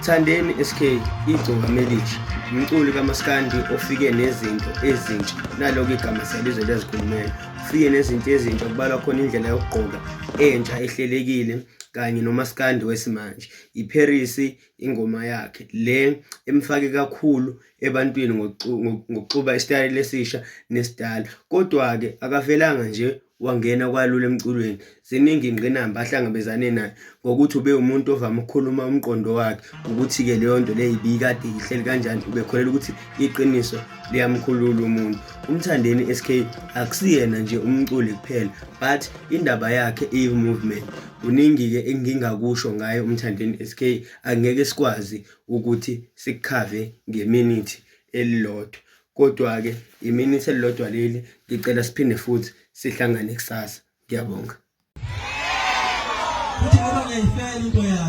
Mthandeni SK Igcokama Elisha umculi kaMaskandi ofike nezinto ezintsha, naloko igama siyalizwe liyazikhulumela. Ufike nezinto ezintsha, kubalwa khona indlela yokugqoka entsha ehlelekile kanye nomaskandi wesimanje. IParis ingoma yakhe le emfake kakhulu ebantwini ngokuxuba isitayela esisha nesidala. Kodwa-ke akavelanga nje wangena kwalula emculweni. Ziningi ingqinamba ahlangabezane nayo ngokuthi ube umuntu ovame ukukhuluma umqondo wakhe, ukuthi-ke leyo nto leyo ibikade ihleli kanjani, ubekholelwa ukuthi iqiniso liyamkhulula umuntu. UMthandeni SK akusiyena nje umculi kuphela, but indaba yakhe iyi-movement. Kuningi-ke engingakusho ngaye uMthandeni SK, angeke sikwazi ukuthi sikukhave ngeminithi elilodwa. Kodwa-ke iminithi elilodwa leli, ngicela siphinde futhi sihlangane kusasa. Ngiyabonga. Futhi ngoba ngiyayifela into yami.